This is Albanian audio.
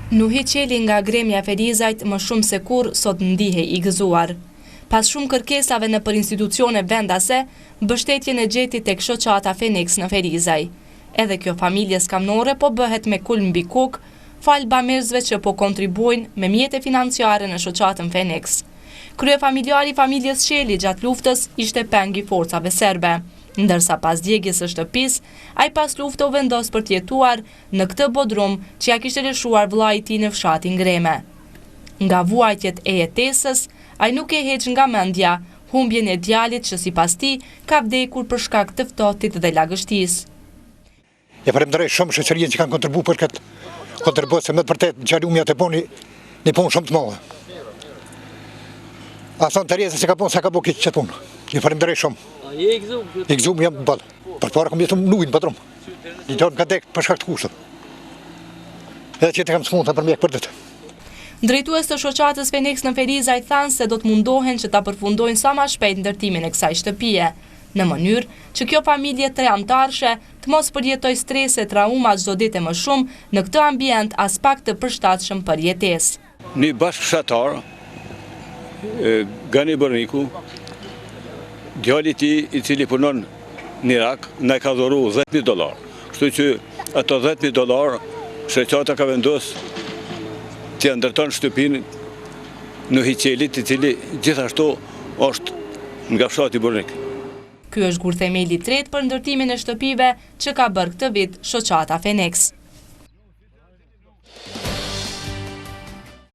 Nuhi Qeli nga Gremja e Ferizajt më shumë se kurrë sot ndihej i gëzuar. Pas shumë kërkesave nëpër institucione vendase, mbështetjen e gjeti tek shoqata Feniks në Ferizaj. Edhe kjo familje skamnore po bëhet me kulm mbi kokë, falë bamirësve që po kontribuojnë me mjete financiare në shoqatën Feniks. Kryefamiljari i familjes Qeli gjatë luftës ishte peng i forcave serbe, ndërsa pas djegies së shtëpisë, ai pas lufte u vendos për të jetuar në këtë bodrum që ia kishte lëshuar vëllai i tij në fshatin Greme. Nga vuajtjet e jetesës, ai nuk e heq nga mendja humbjen e djalit që sipas tij ka vdekur për shkak të ftohtit dhe lagështisë. E falemnderoj shumë shoqërinë që kanë kontribu për këtë kontribut, se me të vërtetë në Gjalumja të boni një punë shumë të madhe. As Nënë Tereza s'e ka punë, s'e ka bo këtë qëtë punë. E falemnderoj shumë. A je i gëzum? I gëzum jam boll. Përpara kom jetu n'ujë, në bodrum. Një djalë më ka dek për shkak të kushteve. Edhe që të kam sëmundë për mjek për ditë. Drejtues të shoqatës Feniks në Ferizaj thanë se do të mundohen që ta përfundojnë sa ma shpejt ndërtimin e kësaj shtëpie, në mënyrë që kjo familje treanëtarëshe të mos përjetojë strese e trauma çdo ditë e më shumë në këtë ambient aspak të përshtatshëm për jetesë. Një bashkëfshatar, Gani Bërniku, djali i tij i cili punon në Irak, na i ka dhuru 10.000 dollarë. Kështu që ato 10.000 dollarë, shoqata ka vendos t'ia ndërton shtëpinë Nuhi Qelit, i cili gjithashtu është nga fshati Bërnik. Ky është gurthemeli i tretë për ndërtimin e shtëpive që ka bërë këtë vit shoqata Feniks.